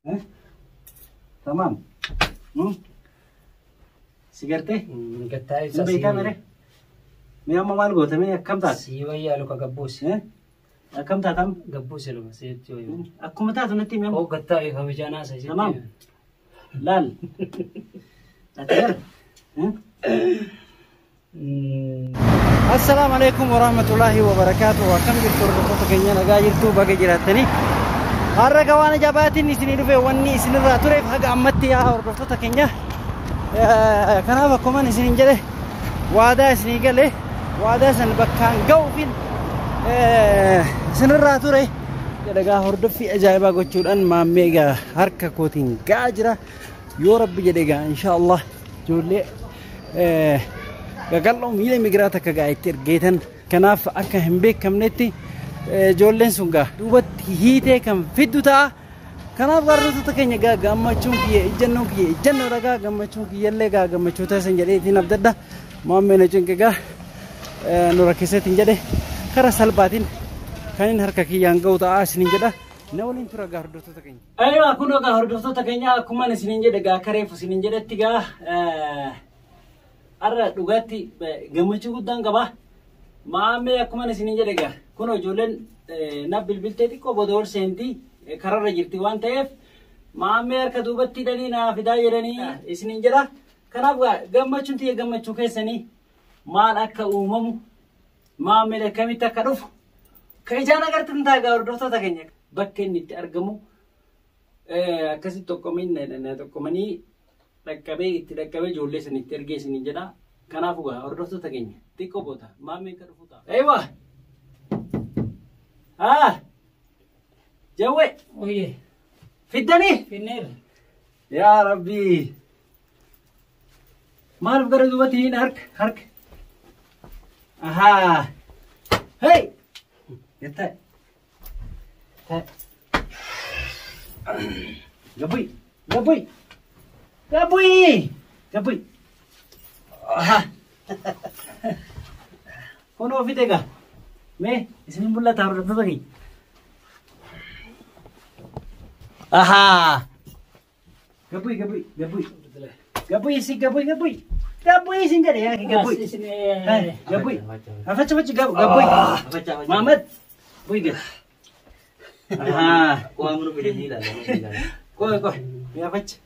Eh? Tamaam. Hmm? Si gartee? Gattaa Hin ibsa beekaa mere? Mee amma maal goota mee akkam taate? Sii wayyaa luka gabbuusi. Eh? Akkam taatam? Gabbuusi luka sitti wayyaa. Akkuma taatu natti himi amma. Oo gattaa ifa mijaanaa isa sitti. Tamaam. Laal. Ati gar. Eh? Assalaamu alaikum warahmatullahi wabarakaatuh. Akkam jirtu hordoftoota keenya nagaa jirtu baga jiraattanii. Har'a gaa waan ajaa'ibaatiin isinii dhufe wanni isinirraa tureef haga ammatti yaa hordoftoota keenya. Kanaaf akkuma isiniin jedhe waadaa isinii gale waadaa san bakkaan ga'uufin isinirraa ture. Jedha hordoffii ajaa'ibaa gochuudhaan maammee egaa harka kootiin ga'aa jira. Yoo rabbi jedhe egaa inshaallah ijoollee gagal'oo miila migiraa takka gaa itti ergeetan. Kanaaf akka hin beekamnetti ijoolleen sun gaa duubatti hiitee kan fiddu ta'a. Kanaaf hordoftoota keenya gaa gammachuun kiyya ijjannoon kiyya ijjannoodha gaa gammachuun kiyyallee gaa gammachuu taasisan jedhee ittiin abdadha. Maammee na cinqe gaa nu rakkiseetiin jedhe karaa salphaatiin kan inni harka kiyyaan ga'u ta'a isiniin jedha. Na waliin tura gaa hordoftoota keenya. Aywa kun egaa hordoftoota keenya akkuma isiniin jedhe gaa akka reefu isiniin jedhetti gaa har'a dhugaatti gammachuu guddaan qaba. Maammee akkuma isiniin jedhe gaa kun ijoolleen na bilbiltee xiqqoo booda ol seentii kararra jirti waan ta'eef maammee harka duubatti hidhanii naa fidaa jedhanii isiniin jedha. Kanaaf gaa gammachuun tiyya gammachuu keessanii maal akka uumamu maammeen akkamitti akka dhufu kan ijaan agartan ta'a gaa hordoftoota keenya bakka inni itti argamu akkasitti tokkomanii dhaqqabee itti dhaqqabee ijoollee san itti ergee isiniin jedha. Kanaafuu gaa hordoftoota keenya xiqqoo booda maammeen kan dhufu ta'a. Eewa! Haa! Jawwee! Oyyee. Fiddanii! Finneerra. Yaa Rabbi! Maaliif gara duubatti hin harka harka? Ahaa! Hey! Jettaa. Taa'e. Gabbuy! Gabbuy! Gabbuy! Gabbuy! Ahaa! Kunoo fide egaa. Mee isin mul'ata hordoftoota keenya. Ahaa! Gabbuy gabbuy gabbuy. Gabbuy isin gabbuy gabbuy. Gabbuy isin jedhe yaa gabbuy. Gabbuy. Afacha fachi gabbuy. Mahamad. Buy gad. Ahaa. Qoy qoy. Mee afacha.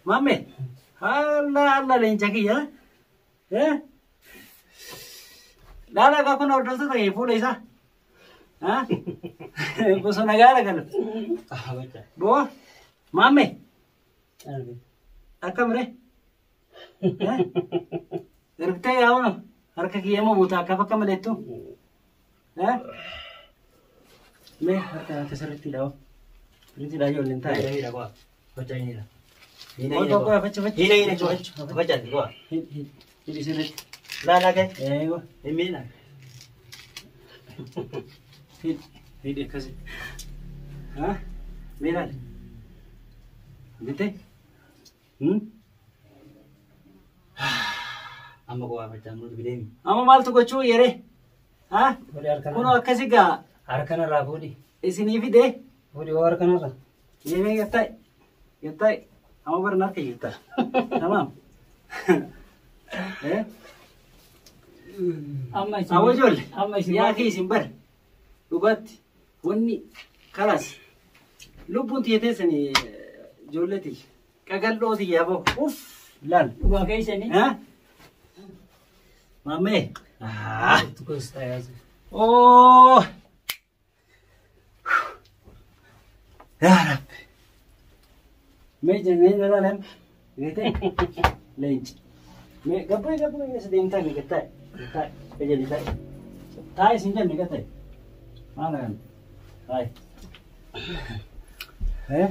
Maamme. Alla alla leenca kiyya. Eh? Laala gaa kun hordoftoota keenya fuula isaa. Ha? Bosona gaara gala. Boo. Maamme. Akkam ree? Ergitee yaa'u harka kiyya moo buuta akka bakka maleettu? Mee harka harka sirriitti dhaa'u. Sirriitti dhaa'u ijoolleen taa'e. Qoy qoy qoy fachi fachi. Hidhi sirriitti. Eeyyuu. Hidhi hidhi akkasi. Ha? Mee ilaali. Bitee? Amma maaltu gochuu yeree? Ha? Kunoo akkasi gaa Harkanarraa fuudhi. isinii fidee. Fuudhi hoo harkanarraa. Yeemee gattaa'e. Gattaa'e. Amma bara harka jirta. Tamaam. Eh? Amma isin. Awwa ijoollee. Amma isin. Yaa kee isin bara. Dhugaatti wanni kalaas lubbuun tiyya teessanii ijoollee tiyya. Qaqal'oo tiyya boo. Uff laal. Dhugaa keessanii. Ha? Maammee. Ah. Tukos taa'ee. Oh. Yaa Rabbi. Mee jennee ilaalan. Beetee? Leenci. Mee gabbuy gabbuy keessa deemtaa mee gattaa'e. Gattaa'e. Qajeeli taa'e. Taa'e isin jenne gattaa'e. Maal kan? Taa'e. Eh?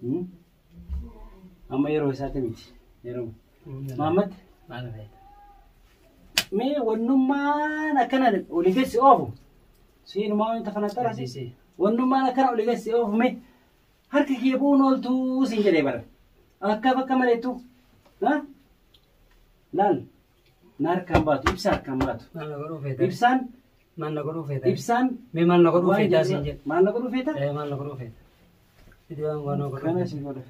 Hmm? Amma yeroo isaati miti. Yeroo. Mahammad. Maal fayyada? Mee wannummaan akkana olii gadi oofu. Siinumaa wanta kana xarasi. Si. Wannummaan akkana olii gadi oofu mee harka kiyya bu'uun ooltuu siin jedhee bara. Akka bakka maleettu. Ha? Laal na harkaan baatu, ibsa harkaan baatu. Maal na godhuu feeta? Ibsaan Maal na godhuu feeta? ibsaan Mee maal na godhuu waan feetaa jedhu- siin jedhe? Maal na godhuu feeta? Ee maal na godhuu feeta? Fidi waan waan na godhuu Kana feeta. si godha.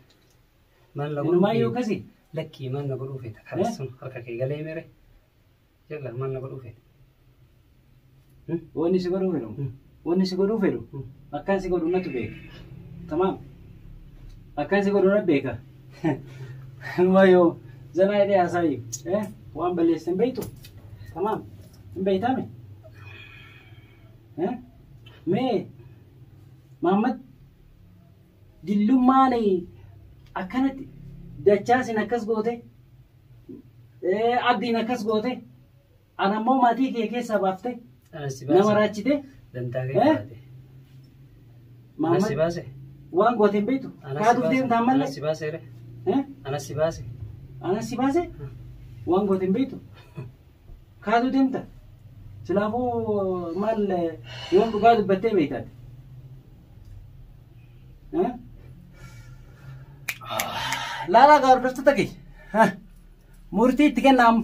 Maal na godhuu Inumaayyuu feeta? akkasi. Lakkii maal na godhuu feeta? Karaa sun harka kee galee mere. Jalla maal na godhuu feeta? Wanni si godhuu fedhu. Wanni si godhuu fedhu. Akkaan si godhu natu beeka. Tamaam. Akkaan si godhu natu beeka. Wayyoo zanaa jedhee haasaayu. Waan balleessan beektu. Tamaam. Hin beeytaame. Mee Mahammad dillummaan akkanatti dachaasin akkas goote abdiin akkas goote ana ammoo maatii kee keessaa baafte Anas si nama baase. raachite Dantaa kee Eh? baate. Anas si Mahammad baase. waan goote hin beektu Anas si kaatuuf baase. deemta ammallee Anas si baase re. Anas si baase. Anas si baase waan goote hin beektu kaatuu deemta silaafuu maal yoom dhugaa dubbattee beektaate Laalaa gaa hordoftoota kiyya murtii itti kennaam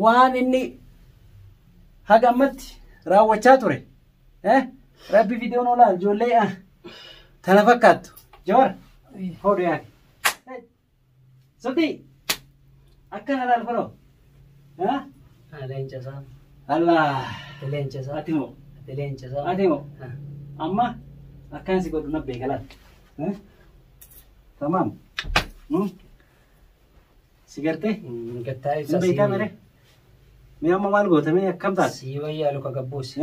waan inni haga ammatti raawwachaa ture rabbi fideon olaa ijoollee tana fakkaattu jawar hodhu yaake sotii akkana laal kunoo Leenca isaa. Allah Leenca isaa. ati moo Leenca isaa. ati moo amma akkaan si godhu na beeka laal tamaam si gartee Gattaa ibsa. hin beektaa mere mee amma maal goota mee akkam taate Sii wayyaa luka gabbuusi.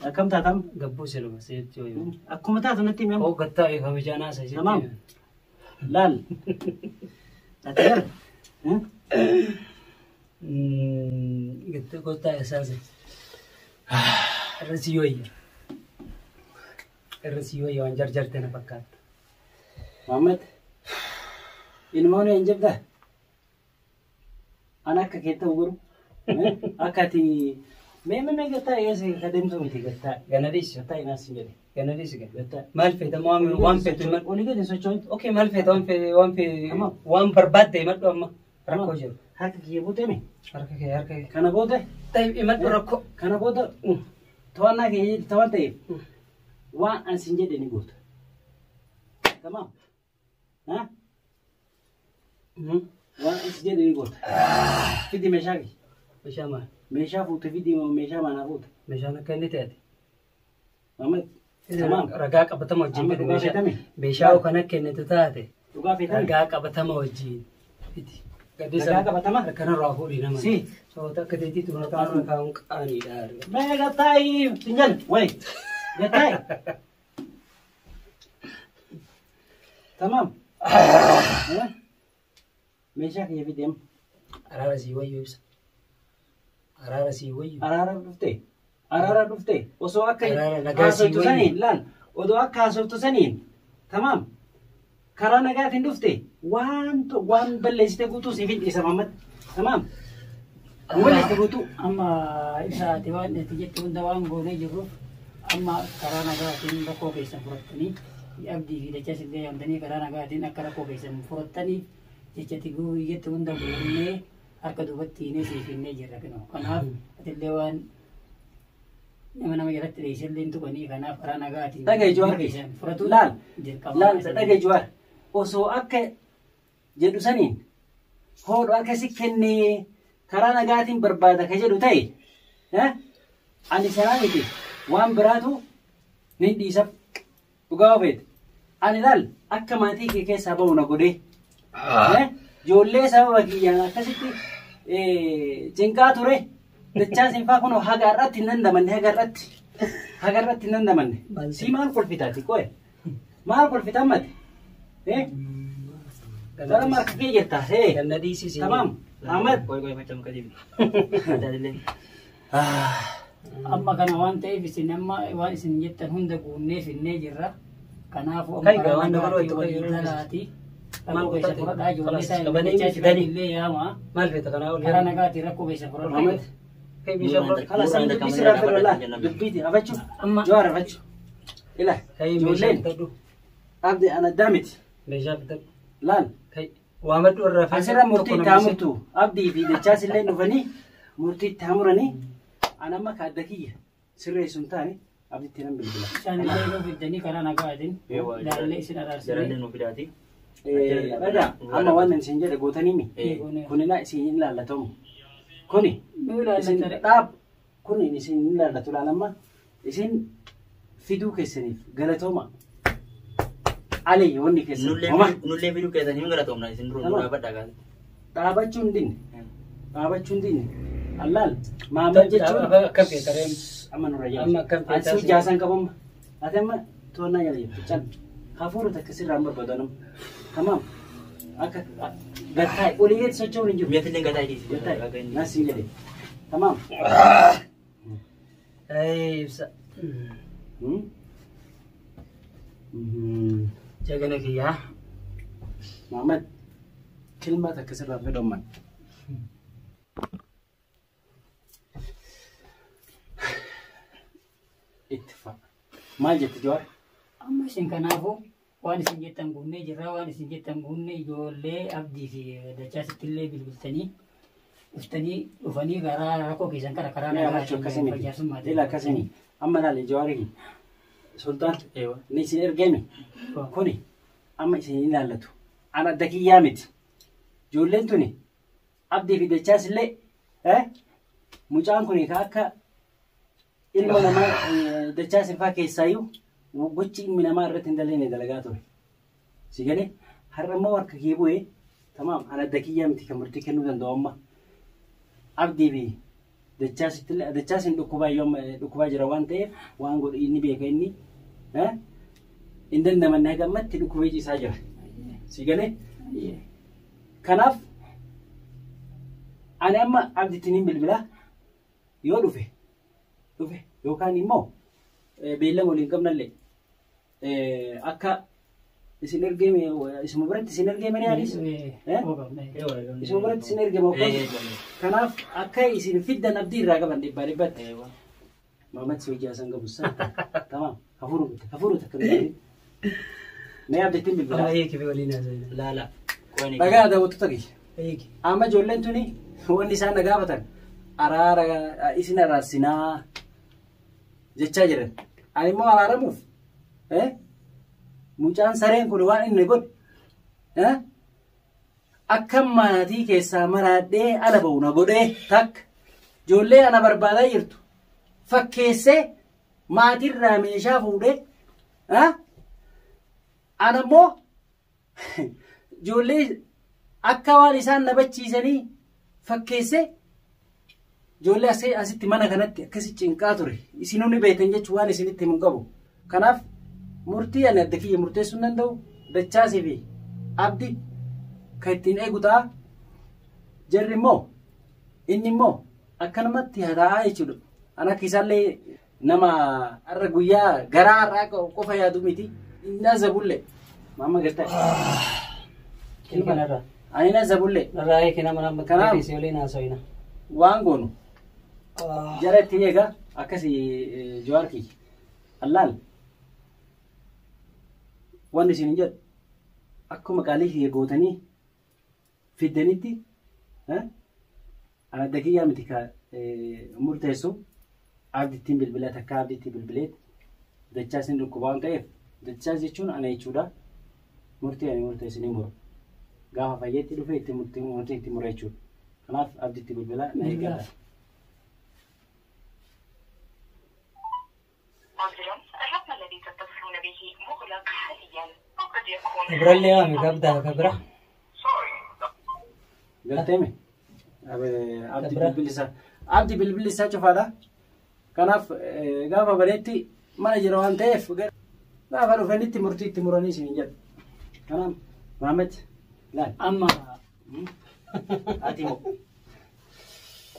Akkam taatam Gabbuusi luka sitti wayyaa. akkuma taatu natti himi amma. Oo gattaa ifa bijaanaa isa sitti. Tamaam. Laal ati gar Gattaa kottaa isaas. Irra sii wayya. Irra sii wayya waan jarjarte na fakkaata. Muhammad ilmoon hin jabdaa ana akka kee ta'u garuu akka ati mee mee mee gattaa eessa ka deemtu miti gattaa Gana dhiisi. gattaa inaas hin jedhe Gana dhiisi gana. gattaa Maal feeta waan waan feetu himadhu. olii gadi hin socho'in Okay maal feeta waan feete waan feete Tamam. waan barbaadde himadhu amma rakkoo jiru. Harka kiyya buutee mi Harka kee harka kee. kana booda Tayyib himadhu rakkoo. kana booda to'annaa kee waan ta'eef waan an sin jedhe ni goota tamaam ha waan an sin jedhe ni goota fidi meeshaa kee Meeshaa maal? meeshaa fuute fidi meeshaa manaa fuute Meeshaan akka inni ta'e. Muhammad tamaam Ragaa qabatama wajjin Amma fidi dhugaa meeshaa. feetame? Meeshaa kana kennitu taate. Dhugaa feetame Ragaa qabatama wajjin fidi. Ragaa qabatama? Kanarraa fuudhii nama. Si. Sababta akka teetiitti kun kanarra kaa'uun qaaniidha. Mee gattaayi sinjal way gattaayi tamaam meeshaa kiyya fidi amma Araara sii wayyuu ibsa. Araara sii wayyuu. Araara dhufte araara dhufte osoo akka Araara nagaa sii haasoftu wayyu. saniin laal odoo akka haasoftu saniin tamaam karaa nagaatiin dhufte waan waan balleessite guutuu siif hin dhiisa Muhammad tamaam waan balleessite guutuu Amma ibsa ati waan ati jettu hunda waan goonee jirruuf amma karaa nagaatiin rakkoo keessan furattanii abdii fi dachas illee yaamtanii karaa nagaatiin akka rakkoo keessan furattaniif jecha ati jettu hunda guunnee harka duubatti hiinee siif hinnee jirra kinoo. Kanaaf atillee waan nama nama jalatti dheessellee hin tuqanii kanaaf karaa nagaatiin Dhaga'i Jawaar keessan furatuun laal dirqama. laal dhaga'i Jawaar osoo akka jedhu saniin hoodhu akkasi kennee karaa nagaatiin barbaada ka jedhu ta'e ani sanaa miti waan biraatu ni dhiisaf dhugaa ofeet ani laal akka maatii kee keessaa ba'u na godhee ijoollee sababa kiyyaan akkasitti cinqaa ture dachaa sinfaa kun haga har'aatti hin dandamanne haga har'aatti haga har'aatti hin dandamanne si maal kolfitaati qoye maal kolfita ammati Dara marka kee jirta Ganna dhiisisi. Tamam Ahmad Qoy qoy macam kadi. Amma kana waan ta'eef isin amma waan isin jettan hunda guunnee finnee jirra. Kanaafuu amma Kai karaa waan dabaluu nagaatiin itti walii fayyadamu. galaati. Maal Rakkoo keessa qotate? fudhadhaa ijoollee Khalas, isaa qabanii dachaa fidanii. illee yaama. Maal feeta kanaa ol Karaa nagaatiin rakkoo keessa fudhadhaa. Ahmad Kai meeshaa fudhadhu. Khalas ani dubbii sirraa fedhu laa dubbiiti afachu Amma Jawaar afachu ila Kai meeshaa ijoolleen fidadhu. abdi ana daamiti Meeshaa fidadhu. laal Kai. Waamadhu irraa Asirra murtii itti hamurtu. Abdii fi Dachaas illee dhufanii murtii itti hamuranii an amma kaadda kiyya sirreessu hin taane abditti nan bilbila. Isaan illee yoo fiddanii karaa nagaatiin ilaallee isin araarsinee. Jarallee nu fidaati. Dhagaa amma waan isin jedhe gootanii mi? Kunina isin hin ilaallatamu. Kuni Nu isin ilaallata. dhaab kuni isin hin ilaallatu laalamma isin fiduu keessaniif galatooma. Alee wanni keessan homa Nullee fiduu keessan hin galatoomna isin dura Tamam. nu dhaabadhaa gaazexaa. dhaabachuu hin dinne dhaabachuu hin dinne allaal maammal jechuun Akkam feetareen. amma nurra jala. Amma akkam feetaa Ati jaasan qabamma. Ati amma to'annaa jala jirtu cal. Hafuura takka sirraa hin barbaadu anam. Tamaam. Akka gattaa'e olii gadi socho'uun hin jiru. Mi'a gataa dhiisi. Gattaa'e naas hin jedhe. Tamaam. Ibsa. Jagana kiyyaa. Muhammad kilma takka sirraa fedhomman. Itti fa'a. Maal jette Jawaar? Amma isin kanaafuu waan isin jettan guunnee jirra waan isin jettan guunnee ijoollee abdii fi dachaasitti illee bilbiltanii dhuftanii dhufanii karaa rakkoo keessan kana karaa Mee abachuu akkasii miti. jaarsummaa Ila akkasii miti. Amma laali Jawaarii Sultaan ni isin ergeemi. Kuni amma isin hin ilaallatu. Ana adda kiyyaa miti. Ijoolleen tuni abdii fi dachaas illee mucaan kuni ka akka ilma namaa dachaas faa keessaayyuu gochi ilmi namaa irratti hin dalagne dalagaa ture. Si galee har'a immoo harka kee bu'ee tamaam ana adda kiyyaa miti kan murtii kennuu danda'u amma. Abdii fi dachaas hin dhukkubaa yoo amma dhukkubaa jira waan ta'eef waan godhu inni beeka inni hin dandamanne haga ammatti dhukkubee ciisaa jira. Si galee kanaaf ani amma abdiitti niin bilbilaa yoo dhufe dhufe yookaan immoo beellama waliin qabnallee akka isin ergeeme isuma biratti isin ergeeme ni anis isuma biratti isin ergeeme kanaaf akka isin fiddan abdii irraa qaban dhibbaa dhibbatti. Maamad si hojii hasan qabu sana tamaam hafuuru hafuuru takka nuti mee abdiittiin Amma bilbilaa. hiiki waliin haasa'ina. Laala. Dhagaa daawwattoota kiyya. Hiiki. Amma ijoolleen tuni wanni isaan na gaafatan araara isin araarsinaa jechaa jiran. Ani immoo araaramuuf mucaan sareen kun waan inni godhe akka maatii keessaa maraadhee ala ba'u na godhee takka ijoollee ana barbaadaa jirtu fakkeessee maatirraa meeshaa fuudhee ana immoo ijoollee akka waan isaan na bachiisanii fakkeessee ijoollee asitti mana kanatti akkasi cinqaa ture isinuu ni beektan jechuun waan isinitti himu qabu. Kanaaf murtii ani adda kiyya murteessuu hin danda'u dachaasii fi abdi kan ittiin eegu ta'a. Jarri immoo inni immoo akkanumatti hataa jechuudha. Ani akka isaallee nama har'a guyyaa garaa har'aa qofa yaadu miti. Inni azabullee. Maama gartaa. Hiiki narraa. Ani nazabullee Narraa hiiki nama nama Kanaaf- keessi waliin haasa'ina. waan goonu jara ittiin eegaa akkasii Jawaar kiyya. Allaal wanni isin hin jedhu akkuma qaalii kiyya gootanii fiddanitti ana adda kiyyaa miti ka murteessu abdittiin bilbilaa takka abditti bilbileet dachaas hin dhukkuba waan ta'eef dachaas jechuun ana jechuudha murtii ani murteessu ni muru gaafa fayyeetti dhufe itti murtii murtii itti mura jechuudha kanaaf abditti bilbilaa na eeggadha. عذرا الرقم الذي تتصلون به مغلق حاليا وقد يكون Kabirallee waami kabdaa kabira. Galteeme abdi Kabira. bilbilli isaa abdi bilbilli isaa cufaadha. Kanaaf gaafa bareetti mana jira waan ta'eef gaafa dhufanitti murtii itti muranii isin jedhu. Kanaaf Maammed laal Amma ati moo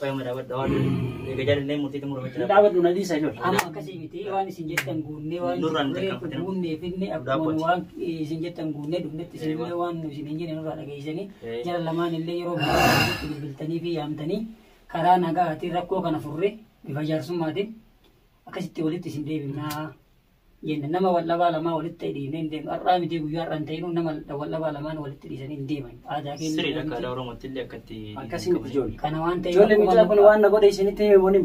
Qoyama dhaabadha waan eega jaalallee murtiitti murame hin jira. dhaabadhu na dhiisa ijoollee. amma akkasii miti waan isin jettan guunnee waan Nurraan tarkaanfatee guunnee finne akkuma waan isin jettan guunnee dhufnetti isinillee waan isin hin jenne nurraa dhageessanii jara lamaan illee yeroo biraatti bilbiltanii fi yaamtanii karaa nagaatiin rakkoo kana furree bifa jaarsummaatiin akkasitti walitti isin deebifnaa. Jenna nama wallabaa lamaa walitti dhiifnee hin deemnu. Har'aa miti guyyaa har'aan ta'inuu nama wallabaa lamaan walitti dhiisanii hin deeman. Aadaa keenya Sirriidha akka aadaa Oromootti illee akkatti. Akkasii miti ijoollee. Kana waan ta'eef Ijoollee mucaa kun waan na godhe isinitti himu ni.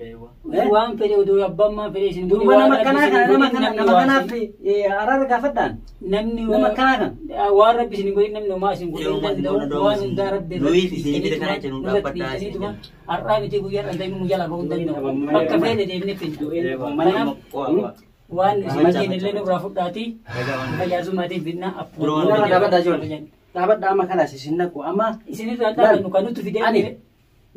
Eewwa. Waan fedhe oduu abbaan maa fedhe isin Duuba nama akkanaa kana nama kana nama kanaaf araara gaafadhaan. Namni Nama akkanaa kana. Waan rabbi isin godhin namni homaa isin godhuu Yeroo hin danda'u. maatiin Waan hundaa rabbi Nuyi isin bira kana jennu dhaabbadhaa isin jenna. Har'aa miti guyyaa har'aan ta'inuu nu jalaa bahuu hin danda'u. Bakka fedhe deemnee finna. Kanaaf waan isin jenne illee nurraa fudhaatii tajaajilumaatiin finna Dura waan Nama dhaabadhaa ijoollee. Dhaabadhaa amma kalaas isin naqu amma Isinirraa dhaabannu kan nuti fidee ani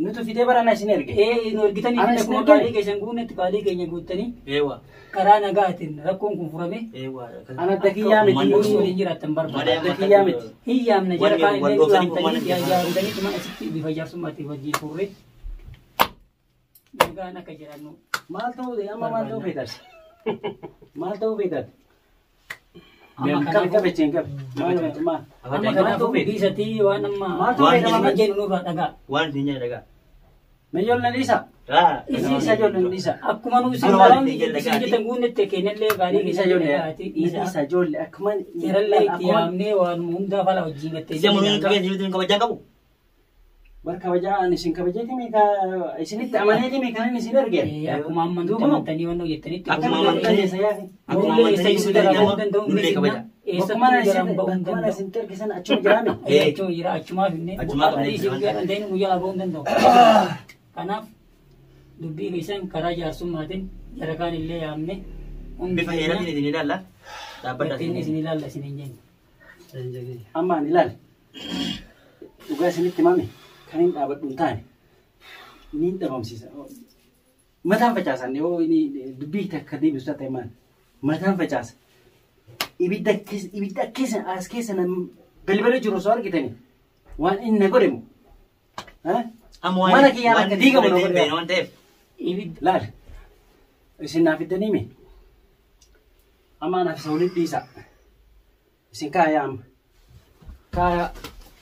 nutu fidee barana isin erge. Ee nu ergitanii Ana finna isin akkuma ergine. qaalii keessan guunnetti qaalii keenya guuttanii Eewwa. karaa nagaatiin rakkoon kun furame Eewwa. Ana adda kiyyaa miti. akka waliin jiraattan barbaada. Malee Adda kiyyaa miti. Hiyyaamna jara Wanni kaan illee wal dhoofsanii yaamtanii uumaan yaamtanii tuma asitti bifa jaarsummaatiin wajjin furre nagaan akka jiraannu Maal ta'uu amma maal ta'uu feetas? Maal ta'uu feetat? Amma Qabe kanaafuu qabe ceen qabe. Maal maal? amma kanaafuu dhiisatii waan amma Maal ta'uu feeta isin Maamad? jennu nurraa dhagaa. Waan isin jedhe dhagaa. Mee ijoollee dhiisa. Dhiisa ijoollee dhiisa. Akkuma nu isin Dura waan waan isin jedhe isin dhagaatii. jettan guunnetti kennallee gaarii Dhiisa keessan ijoollee. dhagaatii dhiisa. Dhiisa ijoollee akkuma Jarallee itti yaamnee waan hundaa fala wajjin gattee Isin munuun qabee isin kabajaa qabu. Bar kabajaa ani isin kabajeeti meeqa isinitti amaneeti meeqa inni isin erge. Akkuma amantuu amantanii waan hojjettanitti Akkuma amantanii Akkuma Nullee amantanii eessa isin jiru nama danda'u nullee kabaja. Bakkuma eessattuu garaan ba'uu hin isin danda'u. isin ergisan achuma jiraame. Achuma jira achumaaf inni Achumaa qabnee isin guyyaa danda'in guyyaa ba'uu hin danda'u. Kanaaf dubbii keessan karaa jaarsummaatiin jara kaan illee yaamne hundi Bifa heeraatiin isin ilaalla. Dhaabbadhaa ittiin isin ilaalla isin hin jenne. Amma ani ilaali. Dhugaa isinitti himame kan hin dhaabadhu hin taane ni dhabamsiisa. Mataan facaasan yoo inni dubbii takka deebisu ta'e maal mataan facaasa. Ibidda keessa ibidda keessa as keessa nam balbala jiru osoo argitani waan inni na godhe moo? Amma Mana kiyyaan akka diigamu na godhe. waan ta'eef. Ibidda Laal isin naaf fiddanii mi? Amma anaaf isa walitti dhiisa. Isin kaayaa amma. Kaayaa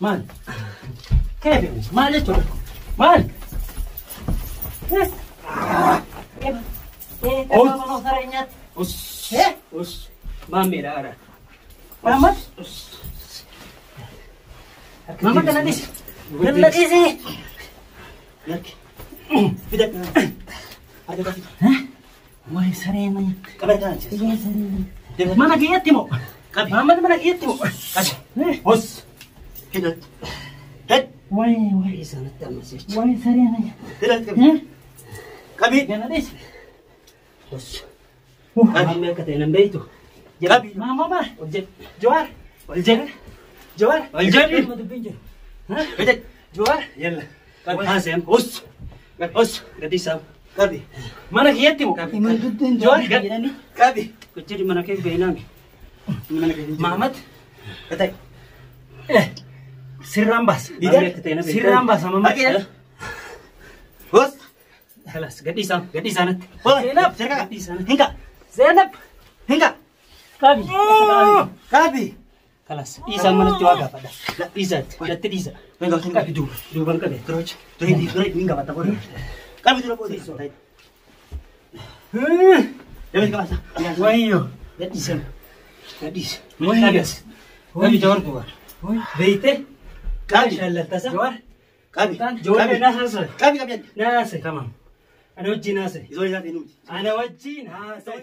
maal? Keefi maal jechuudha? Maal? Us. Us. Maammeedha haadha. Maamad? Maamad kana dhiisi. Kana dhiisi. Fida. Harka qabi. Wayi saree mana. Qabi kana. Mana kiyyatti moo? Qabi. Maamad mana kiyyatti moo? Qabi. Us. Hidhat. Hidhat. Wayi wayi. Sanatti ammas jecha. Wayi saree mana. Hidhat qabi. Qabi. Kana dhiisi. Us. Maammee akka ta'e nan beektu. Qabi. Maamad. Ol jedhi. Jawaar. Ol jedhi. Jawaar. Ol jedhi. amma dubbiin jiru. Hidhat. Jawaar. Yalla. Qabi. Haasa'am. Us. Us. Gadi isaa. Qabi. Mana kiyyatti moo? Himan dubbiin Jawaar. jedhanii Qabi. Gochiri mana kee beeynaami. Mana kee. Maamad. Hidhat. Sirraan baasa. Maammee akka ta'e na beektu. Sirraan baasa Maamad. Us. Kalas gadi isaa. Gadi isaa natti. Zeenab. Gadi isaa natti. Hinka. Zeenab. Hinka. qabi. Qabi. Kalas dhiisaa manatti waa gaafadha. Dhiisaatti. Natti dhiisa. Hinka. Qabi duuba. Duuban qabe. Dura dura hinka batta booda. Qabi dura booda. Dabal qabasa. Wayyo. Gadi dhiisa. Gadi dhiisa. Wayyo. Qabi jawar duuba. Beeyte. Qabi. Shaallattasa. Jawaar. Qabi. Jawaar na haasa'e. Qabi qabi. Na haasa'e. Tamam. Ana wajjin haasa'e. Isoo isaa ta'e nuti. Ana wajjin haasa'e.